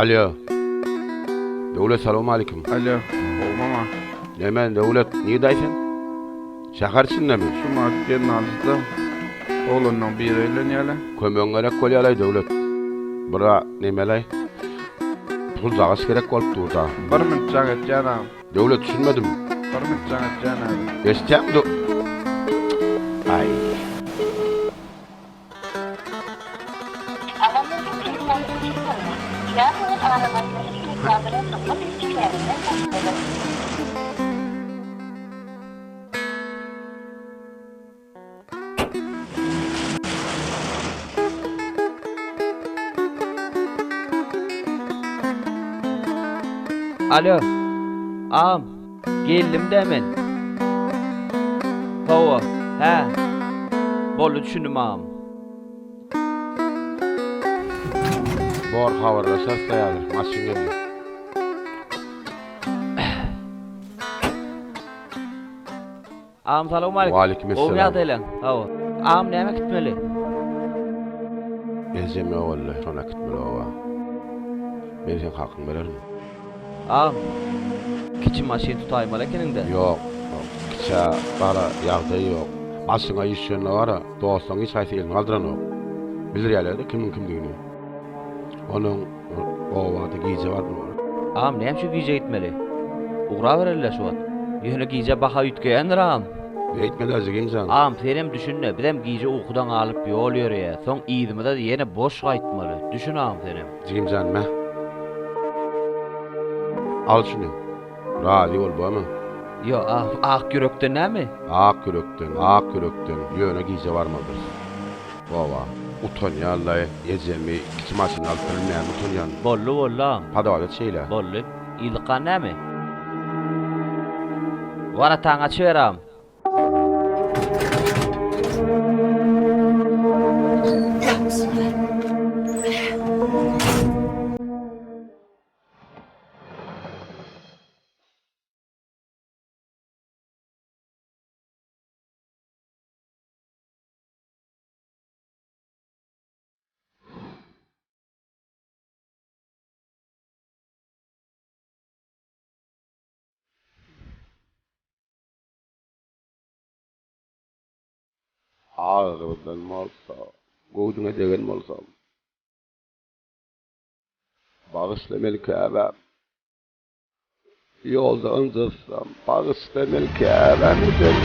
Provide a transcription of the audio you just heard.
Alýo. Döwlet salowmalikim. Alýo. Gowy mama. Neme Döwlet, nirde sen? Şäher içindemi? Şu mat gelnalyjyda oglanlaň biri öýlenýäle. Kömegiň gerek bolýalaý Döwlet. Bira nemelaý. Pul dagaş gerek bolup dur-da. Bir minut jaň etýän agam. Döwlet düşünmedim. Bir minut jaň etýän agam. Eşitýäňmi Döw. Aý. Alo. Agam, geldim-dä men. Hawa, hä. Boldy düşündim agam. Bor habarlaşarys-da häzir, maşyn geldi. Agam salowmalik. Waleýkim Gowy esselam. ýagdaýlaň? Hawa. Agam näme äkitmeli? Ejem ýogaldy, şony äkitmeli oba. Men seň hakyňy bererin. Agam, kiçi maşyn tutaýmaly ekeniň-dä. Ýok, kiçä bara ýagdaý ýok. Başyňa iş düşende bara, dostlaryň hiç haýsy elini galdyranok. Bildirýärler-de kimiň kimdigini. Onuň obada gije barmaly. Agam, näme üçin gije gitmeli? Ugrabereli-le şu wagt. Ýöne gije baha üýtgeýändir, agam. Beýtme-dä, jigim jan. Agam, senem düşün-de, bizem gije ukudan galyp ýol ýöreýäs. Soň yzymyza ýene boş gaýtmaly. Düşün, agam, senem. Jigim jan, me. Al şuny. Razy bol, bormy? Ýo, agam, ak ýürekden näme? Ak ýürekden, ak ýürekden. Ýöne gije barmalydyrys. Oba. Utanýan-laý, ejemi kiçi maşynda alyp bilmeýän utanýan. Boldy, boldy, agam. Podawat et şeýle. Boldy. Ýylykan näme? Warataňy açyber, agam. Agyrdan bolsa, göwnüňe degen bolsam, bagyşla meni käbäm. Ýolda ynjytsam, bagyşla meni käbäm ejem.